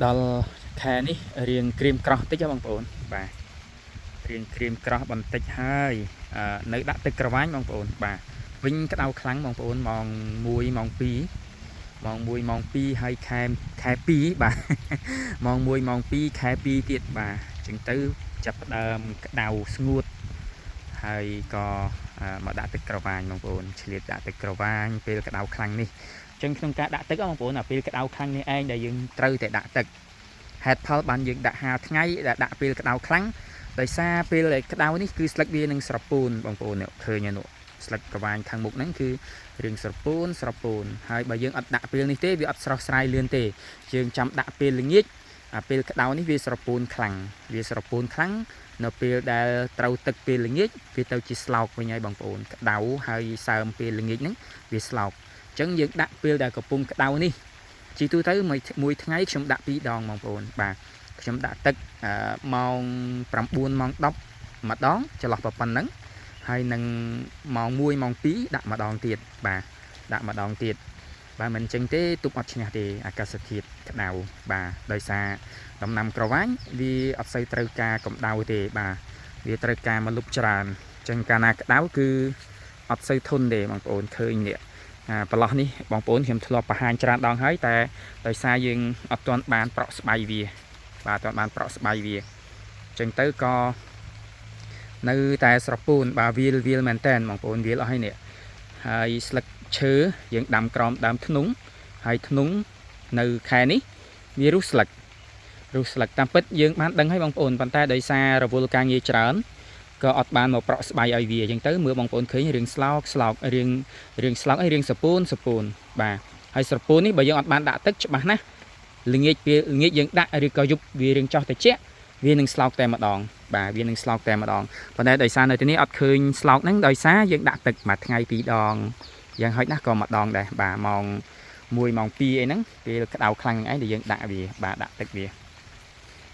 ដល់ខែនេះរៀងក្រៀមក្រោះតិចហ៎បងប្អូនបាទរៀងក្រៀមក្រោះបន្តិចហើយនៅដាក់ទឹកក្រវ៉ាញ់បងប្អូនបាទវិញក្តៅខ្លាំងបងប្អូនម៉ោង1ម៉ោង2ម៉ោង1ម៉ោង2ហើយខែខែ2បាទម៉ោង1ម៉ោង2ខែ2ទៀតបាទអញ្ចឹងទៅចាប់ផ្ដើមក្តៅស្ងួតហើយក៏មកដាក់ទឹកក្រវ៉ាញបងប្អូនឆ្លៀតដាក់ទឹកក្រវ៉ាញពេលក្តៅខ្លាំងនេះអញ្ចឹងក្នុងការដាក់ទឹកបងប្អូនអាពេលក្តៅខ្លាំងនេះឯងដែលយើងត្រូវតែដាក់ទឹកហេតុផលបានយើងដាក់5ថ្ងៃដែលដាក់ពេលក្តៅខ្លាំងដោយសារពេលដែលក្តៅនេះគឺស្លឹកវានឹងស្រពោនបងប្អូនអ្នកឃើញនោះស្លឹកក្រវ៉ាញខាងមុខហ្នឹងគឺរឿងស្រពោនស្រពោនហើយបើយើងអត់ដាក់ពេលនេះទេវាអត់ស្រស់ស្រាយលឿនទេយើងចាំដាក់ពេលល្ងាចអាពេលក្តៅនេះវាស្រពោនខ្លាំងវាស្រពោនខ្លាំងនៅពេលដែលត្រូវទឹកពេលល្ងាចវាទៅជាស្លោកវិញហើយបងប្អូនក្តៅហើយសើមពេលល្ងាចហ្នឹងវាស្លោកអញ្ចឹងយើងដាក់ពេលដែលកំពុងក្តៅនេះជីទូទៅមួយថ្ងៃខ្ញុំដាក់2ដងបងប្អូនបាទខ្ញុំដាក់ទឹកម៉ោង9ម៉ោង10ម្ដងចន្លោះប៉ុណ្ណឹងហើយនឹងម៉ោង1ម៉ោង2ដាក់ម្ដងទៀតបាទដាក់ម្ដងទៀតបាទមិនអញ្ចឹងទេទប់អត់ឈ្នះទេអាកាសធាតុក្តៅបាទដោយសារដំណាំក្រវ៉ាញវាអត់សូវត្រូវការកម្ដៅទេបាទវាត្រូវការមកលុបច្រើនអញ្ចឹងកាលណាក្តៅគឺអត់សូវធន់ទេបងប្អូនឃើញនេះអាប្រឡោះនេះបងប្អូនខ្ញុំធ្លាប់បង្ហាញច្រើនដងហើយតែដោយសារយើងអត់ទាន់បានប្រក់ស្បៃវាបាទអត់ទាន់បានប្រក់ស្បៃវាអញ្ចឹងទៅក៏នៅតែស្រពោនបាទវាលវាលមែនតែនបងប្អូនវាលអស់ហើយនេះហើយស្លឹកឈើយើងដាំក្រោមដើមធ្នង់ហើយធ្នង់នៅខែនេះវារុះស្លឹករុះស្លឹកតាមពិតយើងបានដឹងហើយបងប្អូនប៉ុន្តែដោយសាររវល់ការងារច្រើនក៏អត់បានមកប្រក់ស្បៃឲ្យវាអញ្ចឹងទៅមើលបងប្អូនឃើញរឿងស្លោកស្លោករឿងរឿងស្លោកអីរឿងសពូនសពូនបាទហើយស្រពោននេះបើយើងអត់បានដាក់ទឹកច្បាស់ណាស់ល្ងាចពេលល្ងាចយើងដាក់ឬក៏យប់វារឿងចោះតិចវានឹងស្លោកតែម្ដងបាទវានឹងស្លោកតែម្ដងប៉ុន្តែដោយសារនៅទីនេះអត់ឃើញស្លោកហ្នឹងដោយសារយើងដាក់ទឹកមួយថ្ងៃពីរដងយ៉ាងហោចណាស់ក៏ម្ដងដែរបាទម៉ោង1ម៉ោង2អីហ្នឹងពេលក្តៅខ្លាំងហ្នឹងឯងដែលយើងដាក់វាបាទដាក់ទឹកវា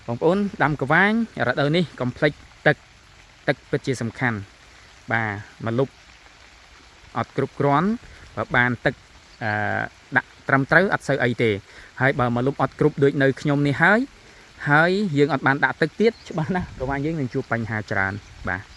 បងប្អូនដាំក្រវ៉ាញរដូវនេះកុំភ្លេចទឹកទឹកពិតជាសំខាន់បាទមកលុបអត់គ្រប់គ្រាន់បើបានទឹកអឺដាក់ត្រឹមត្រូវអត់សូវអីទេហើយបើមកលុបអត់គ្រប់ដូចនៅខ្ញុំនេះហើយហើយយើងអត់បានដាក់ទឹកទៀតច្បាស់ណាស់ក្រវ៉ាញយើងនឹងជួបបញ្ហាច្រើនបាទ